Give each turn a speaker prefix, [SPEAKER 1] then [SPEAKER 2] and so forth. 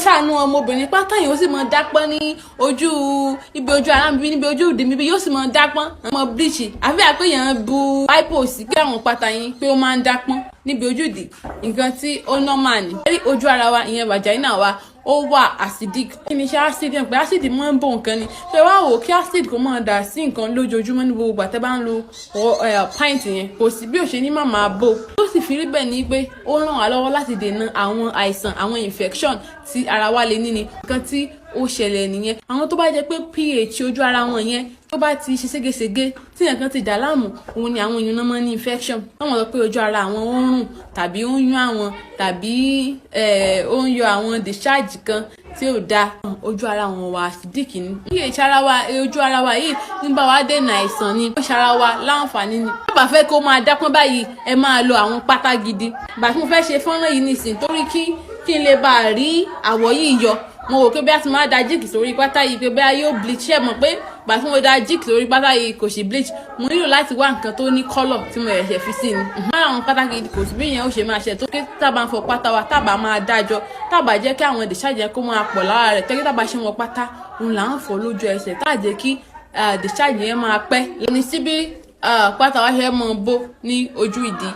[SPEAKER 1] Ṣàánú ọmọbìnrin, pátá yẹn ó sì máa dápọ́n ní ojú ibi ojú ara mi, níbi ojú ìdí mi bí yóò sì máa dápọ́n. Ọmọ bleach àfi àpé yẹn bu hypo sí kí àwọn pátá yín pé ó máa ń dápọ́n níbi ojú ìdí, nǹkan tí ó normal ni. Ojú ara wa, ìyẹn vagina wa, ó wà acidic. Kí ni iṣẹ́ acid yẹn? Pé acid máa ń bò nǹkan ni. Ṣé wàá wò kí acid kò máa dà sí nǹkan lójoojúmọ́ ní gbogbo ìgbà tẹ́ bá ń lo pant yẹn, kò sí bí ò ṣe ní má máa bò. Ó sì fi rí bẹ́ẹ̀ ni pé ó ràn wá lọ́wọ́ láti dènà àwọn àìsàn, àwọn infection tí ara wa lè ní. Ni nǹkan tí ó ṣẹlẹ̀ nìyẹn. Àwọn tó bá jẹ́ pé pH ojú ara wọn yẹn tó bá ti ṣe ségesège, tí nǹkan ti dà láàmú, òun ni àwọn èèyàn náà máa ń ní infection. Wọ́n mọ̀ pé ojú ara àwọn ó ń rùn, tàbí ó ń yún àwọn, tàbí ó ń yọ àwọn discharge kan tí ò dáa. Ojú ara wọn wà acidic ni. pH ara wa, ojú ara wa yìí ń bá wa dènà àìsàn ni, ó ṣara wa láǹfààní ni. Bí bá fẹ́ kó máa dápọ́n báyìí, ẹ máa lo àwọn pátá gidi. Ìgbà tí mo fẹ́ ṣe fọ́nrán yìí nìsín, torí kí n lè bá a rí àwọ̀ yìí yọ, mo wò pé bí a ti máa da Jik sórí pátá yìí, pé bóyá yóò bleach. Ẹ mọ̀ pé gbà tí mo da Jik sórí pátá yìí, kò sì bleach. Mo nílò láti wá nǹkan tó ní colour tí mo ẹ̀ṣẹ̀ fi sí ni. Àwọn pátá gidi, kò sí bí ìyẹn ó ṣe máa ṣe tó kí tábà ń fọ pátá wa, tábà máa dájọ́, tábà jẹ́ kí àwọn discharge yẹn kó máa pọ̀ lára rẹ̀ tẹ́kí tábà ṣe wọn pátá òun là ń fọ lójú ẹsẹ̀, tá à jẹ́ kí discharge yẹn máa pẹ́ lóní síbi pátá wa ṣe mọ́ bó ní ojú ìdí.